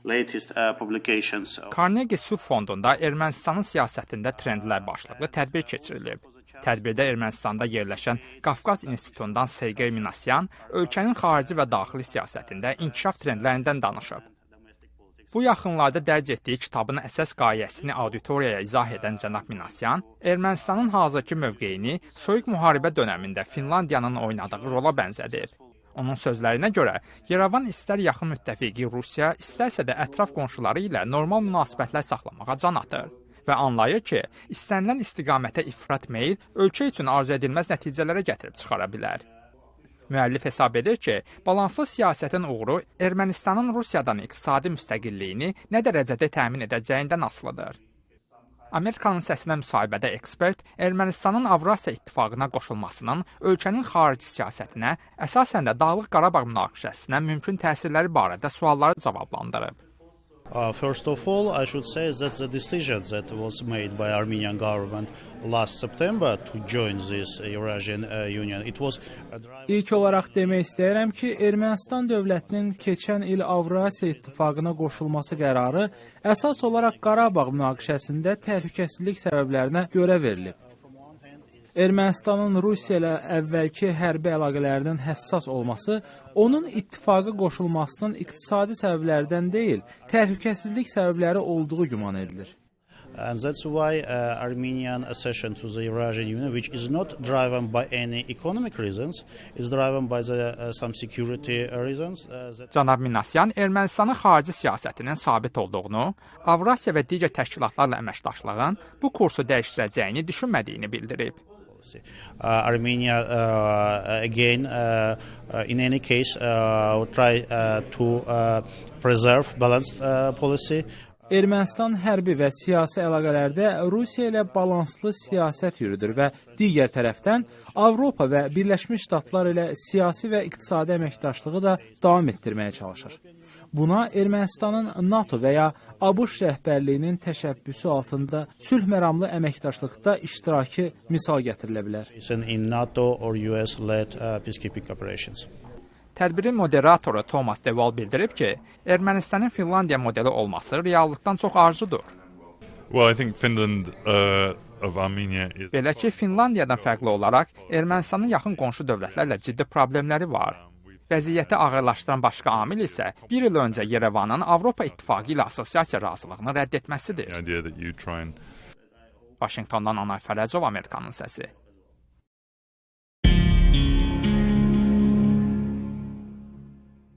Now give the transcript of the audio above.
Latest publications. Carnegie Sülh Fondunda Ermənistanın siyasətində trendlər başlıqlı tədbir keçirilib. Tədbirdə Ermənistanda yerləşən Qafqaz İnstitutundan Sergey Minasyan ölkənin xarici və daxili siyasətində inkişaf trendlərindən danışıb. Bu yaxınlarda dərc etdiyi kitabın əsas qayəsini auditoriyaya izah edən cənab Minasyan, Ermənistanın hazırki mövqeyini Soyuq müharibə dönəmində Finlandiyanın oynadığı rola bənzədib. Onun sözlərinə görə, Yerevan istər yaxın müttəfiqi Rusiya, istərsə də ətraf qonşuları ilə normal münasibətlər saxlamağa can atır və anlayır ki, istənilən istiqamətə ifrat meyl ölkə üçün arzu edilməz nəticələrə gətirib çıxara bilər. Müəllif hesab edir ki, balanslı siyasətin uğuru Ermənistanın Rusiyadan iqtisadi müstəqilliyini nə dərəcədə təmin edəcəyindən asılıdır. Amerikanın Səsinə müsahibədə ekspert Ermənistanın Avrasiya İttifaqına qoşulmasının ölkənin xarici siyasətinə, əsasən də Dağlıq Qarabağ münaqişəsinə mümkün təsirləri barədə sualları cavablandırıb. First of all, I should say that the decision that was made by Armenian government last September to join this Eurasian Union, it was a drive. İlk olaraq demək istəyirəm ki, Ermənistan dövlətinin keçən il Avrasiya İttifaqına qoşulması qərarı əsas olaraq Qarabağ münaqişəsində təhlükəsizlik səbəblərinə görə verilib. Ermənistanın Rusiya ilə əvvəlki hərbi əlaqələrinin həssas olması onun ittifaqa qoşulmasının iqtisadi səbəblərdən deyil, təhlükəsizlik səbəbləri olduğu güman edilir. And that's why Armenian accession to the Eurasian Union, which is not driven by any economic reasons, is driven by some security reasons. That Cənab Minasyan Ermənistanın xarici siyasətinin sabit olduğunu, Avrasiya və digər təşkilatlarla əməkdaşlığın bu kursu dəyişdirəcəyini düşünmədiyini bildirib. Policy. Armenia, again, in any case, try to preserve balanced policy. Ermənistan hərbi və siyasi əlaqələrdə Rusiya ilə balanslı siyasət yürüdür və digər tərəfdən Avropa və Birləşmiş Ştatlar ilə siyasi və iqtisadi əməkdaşlığı da davam etdirməyə çalışır. Buna Ermənistanın NATO və ya ABŞ rəhbərliyinin təşəbbüsü altında sülh məramlı əməkdaşlıqda iştirakı misal gətirilə bilər. In NATO or US-led peacekeeping operations. Tədbirin moderatoru Thomas de Waal bildirib ki, Ermənistanın Finlandiya modeli olması reallıqdan çox arzudur. Well, I think Finland of Armenia is. Belə ki, Finlandiyadan fərqli olaraq Ermənistanın yaxın qonşu dövlətlərlə ciddi problemləri var. Vəziyyəti ağırlaşdıran başqa amil isə bir il öncə Yerevanın Avropa İttifaqı ilə assosiasiya razılığını rədd etməsidir. The idea that you try and Vaşinqtondan Anar Fərəcov, Amerikanın Səsi.